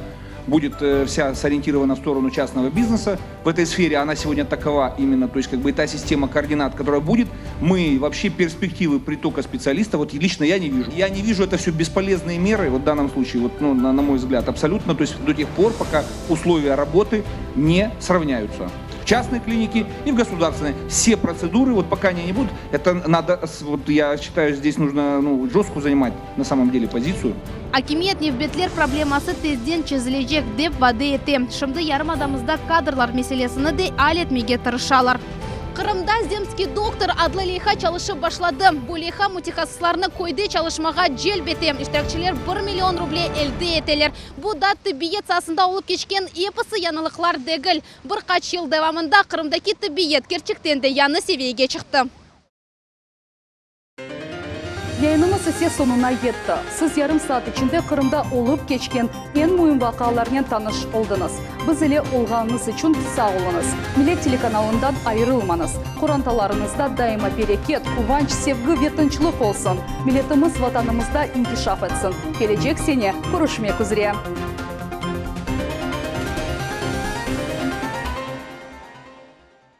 будет э, вся сориентирована в сторону частного бизнеса, в этой сфере она сегодня такова именно, то есть как бы и та система координат, которая будет, мы вообще перспективы притока специалистов, вот лично я не вижу. Я не вижу это все бесполезные меры, вот в данном случае, вот, ну, на, на мой взгляд, абсолютно, то есть до тех пор, пока условия работы не сравняются. В частной клинике и в государственной. Все процедуры, вот пока они не будут, это надо, вот я считаю, здесь нужно ну, жестко занимать на самом деле позицию. Akimiyet nevbetler probleması tezden çezilecek, dep vade ete. Şimdi yarımadamızda kadrlar meselesini de al etmege tırışalar. Qırımda Zemskiy doktor adlı leyha çalışıp başladı. Bu leyha mütehassıslarnı köyde çalışmağa celp ete. İştirakçiler bir million ruble elde eteler. Bu da tibbiyet saasında olıp keçken episi yañılıqlar degil. Bir qaç yıl devamında Qırımdaki tibbiyet kerçekten de yañı seviyege çıqtı. Yayınımız ise soñuna yetti. Siz yarım saat içinde Qırımda olıp keçken eñ müim vaqialarnen tanış oldıñız. Biz ile olğanıñız içün sağ oluñız. Millet telekanalından ayırılmañız. Qorantalarıñızda daima bereket, quvanç, sevgi ve tınçlıq olsun. Milletimiz Vatanımızda inkişaf etsin. Kelecek sene körüşmek üzre.